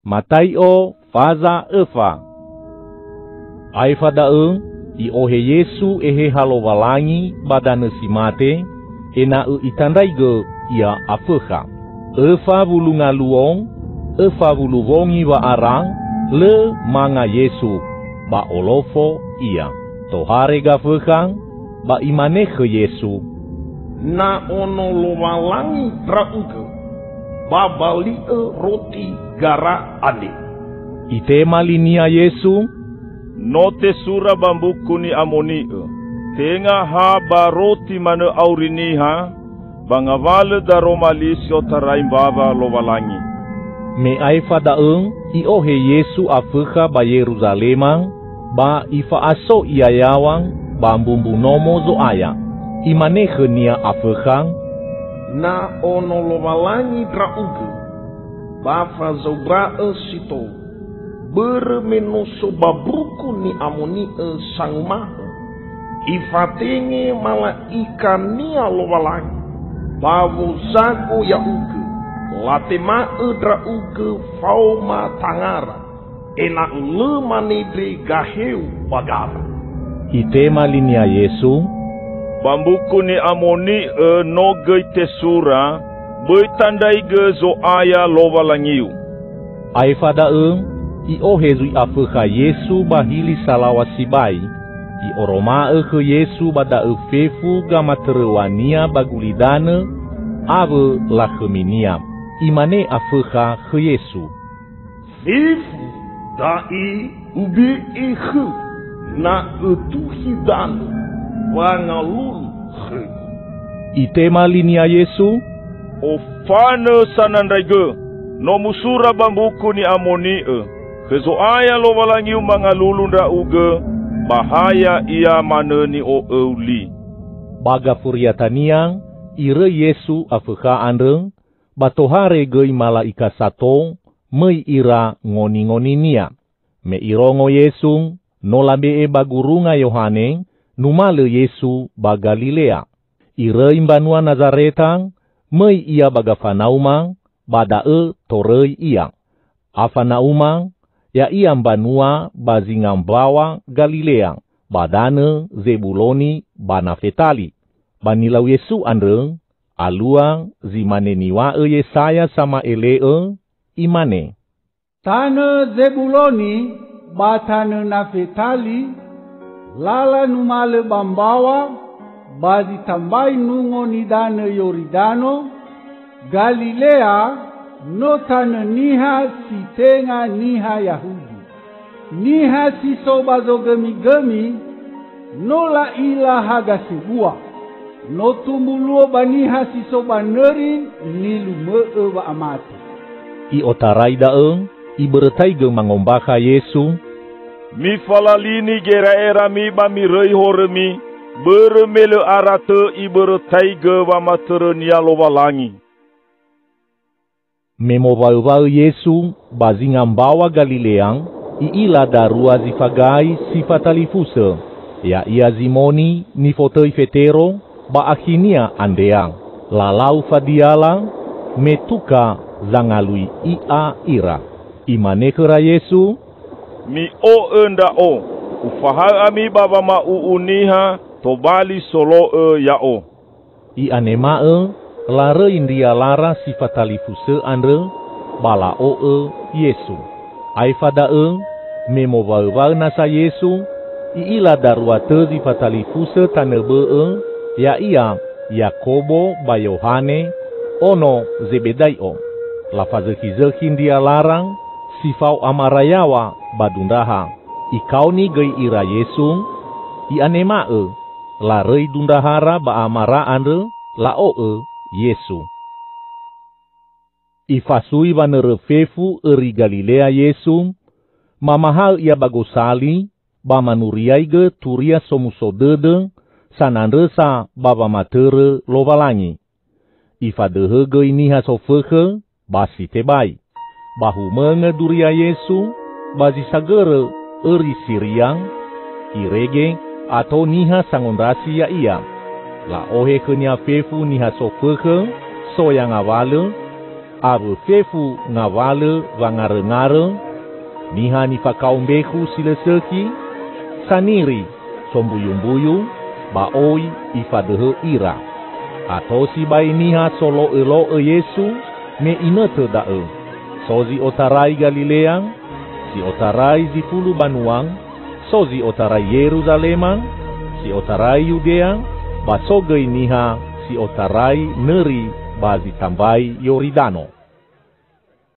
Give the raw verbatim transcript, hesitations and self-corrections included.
Matai'o faza öfa. Aefa da'ö, i'ohe Yesu Eheha Lowalangi ba danö si mate, ena'ö itandraigö Ia Afökha. Öfa wulu ngaluo, öfa wulu wongi wa'ara, lö manga Yesu, ba olofo Ia. Tohare Gafökha, ba Imane khö Yesu, "Na Ono Lowalangi Ndra'ugö, ba bali'ö roti gara andre." Itema linia Yesu, "No tesura ba Mbuku Ni'amoni'ö, 'Tenga ha ba roti manö auri niha, ba ngawalö daroma li si otarai mbawa Lowalangi.'" Me aefa da'ö, i'ohe Yesu Afökha ba Yeruzalema, ba ifa'aso Ia yaŵa ba mbumbu Nomo Zo'aya. Imane khönia Afökha, "Na Ono Lowalangi Ndra'ugö, ba faza'umbra'ö si tou, börö me no so ba Mbuku Ni'amoni'ö sanguma'ö, 'Ifatenge mala'ika-Nia Lowalangi, ba wozago Ya'ugö, latema'ö Ndra'ugö faoma tangara, ena'ö lö manendre gaheu ba gara.'" Itema linia Yesu, "Ba Mbuku Ni'amoni'ö no göi tesura, 'Böi tandraigö Zo'aya Lowalangiu.'" Aefa da'ö, i'ohe zui Afökha Yesu ba hili salaw̃a sibai. I'oroma'ö khö Yesu ba da'ö fefu gamatöröŵa-Nia ba gulidanö awö lakhömi-Nia. Imane Afökha khö Yesu, "Fefu da'e ube'e khöu, na ötuhi danö wangalulu khögu." Itema linia Yesu, "Ofanö sanandraigö! No musura ba Mbuku Ni'amoni'ö, 'Khö Zo'aya Lowalangiu mangalulu ndra'ugö, ba ha ya'ia manö ni'o'öu li.'" Ba gafuriatania, iröi Yesu Afökha andrö, ba tohare göi mala'ika sato, möi ira ngoni-ngoninia. Me irongo Yesu, no labe'e ba gurunga Yohane, numalö Yesu ba Galilea. Iröi mbanua Nazareta, möi Ia ba Gafanauma, ba da'ö toröi Ia. Afanauma, ya'ia mbanua ba zinga mbaŵa Galilea, ba danö Zebuloni ba Nafetali. Ba nilau Yesu andrö, alua zi mane niŵa'ö Yesaya sama'ele'ö, imane, "Tanö Zebuloni ba tanö Nafetali, lala numalö ba mbaŵa, ba zi tambai nungo nidanö Yoridano, Galilea, no tanö niha si tenga niha Yahudi. Niha si so ba zogömigömi, no la'ila haga sebua. No tumbu luo ba niha si so ba nöri nilumö'ö wa'amate." I'otarai da'ö, ibörötaigö mangombakha Yesu, "Mifalalini gera'erami ba miröi horömi, börö me lö ara tö Ibörötaigö wamatörö-Nia Lowalangi." Me mowaöwaö Yesu ba zinga mbaŵa Galilea, i'ila darua zi fagai si fatalifusö, ya'ia Zimoni nifotöi Fetero, ba akhinia Andrea. Lalau fadiala, me tuka zangalui i'a ira. Imane khöra Yesu, "Mi'o'ö Ndra'o, Ufahaö ami ba wama'u'u niha tobali solo'ö Ya'o." I'anema'ö laröi ndrialara si fatalifusö andrö, ba la'o'ö Yesu. Aefa da'ö, me mowaöwaö nasa Yesu, i'ila darua tö zi fatalifusö tanö bö'ö, ya'ia Yakobo ba Yohane, ono Zebedai'o. Lafazökhizökhi ndrialara si fao amara yaŵa ba dundraha. Ikaoni göi ira Yesu, i'anema'ö, laröi dundrahara ba amara andrö, la'o'ö Yesu. Ifasui wanörö fefu öri Galilea Yesu, mamahaö Ia ba gosali, ba manuriaigö Turia Somuso Dödö sanandrösa ba wamatörö Lowalangi. Ifadöhö göi niha sofökhö ba si tebai. Ba humöngö duria Yesu ba zi sagörö öri Siria, irege ato niha sangondrasi Ya'ia. La'ohe khö-Nia fefu niha sofökhö, soya ngawalö, awö fefu ngawalö wangaröngarö, niha nifakao mbekhu si lö sökhi, saniri, sombuyumbuyu, ba oi ifadöhö ira. Ato sibai niha solo'ölo'ö Yesu me inötö da'ö. So zi otarai Galilea, si otarai zi fulu banua, so zi otarai Yeruzalema, si otarai Yudea, ba so göi niha si otarai nöri ba zi tambai Yoridano.